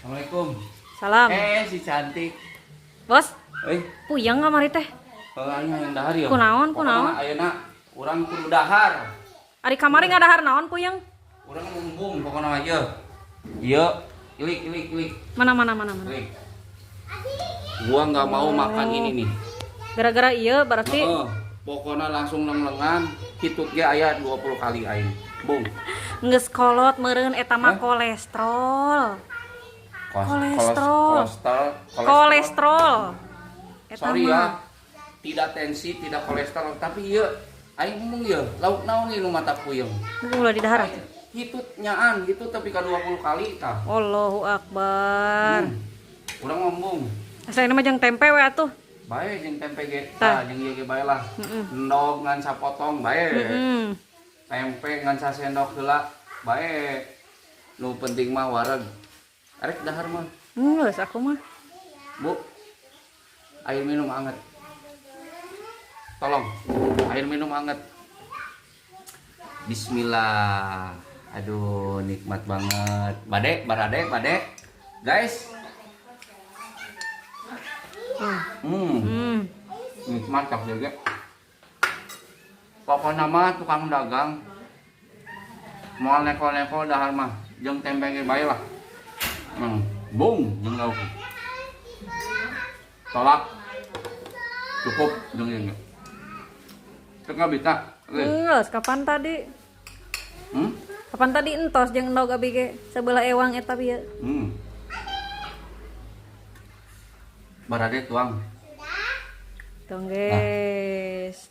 Assalamualaikum. Salam. Eh, si cantik. Bos, Eh, puyeng kamari teh. Aing hayang dahar ya. Kunaon, kunaon? Pokokna ayeuna urang kudu dahar. Ari kamari ngadahar naon puyeng? Urang embung pokokna mah ieu. Ieu, ilik ilik ilik. Mana mana mana mana. Ilik. Gua nggak mau makan ini nih. Gara-gara iya berarti. Heeh, pokoknya langsung lenglengan, hitut ge aya 20 kali aing. Bung. Geus kolot meureun eta mah Hah? Kolesterol. Kolesterol. Kolesterol. Kolesterol. Eta Sorry mah. Ya. Tidak tensi, tidak kolesterol, tapi ieu aing ngomong ieu, lauk naon ieu nu mata puyeng. Ulah didahar atuh. Hitut nyaan gitu tapi ka 20 kali tah. Allahu akbar. Urang ngomong. Asa ini mah jeung tempe we atuh. Bae jeung tempe ge. Tah. Tah, jeung ieu ge bae lah. Endog ngan sapotong bae. Tempe ngan sasendok heula bae. Nu penting mah wareg. Arek dahar mah. Geus aku mah. Bu. Air minum hangat. Tolong, air minum hangat. Bismillah. Aduh, nikmat banget. Bade, barade, bade. Guys. Nikmat tak juga. Pokoknya mah tukang dagang mau neko-neko dahar mah jeung tempe ge bae lah. Bung jeung lauk. Tolak. Cukup jeung ieu. Teu bisa. Geus kapan tadi? Hmm? Kapan tadi entos jeung endog abi ge sebelah ewang eta bieu. Barade tuang. Tong, guys.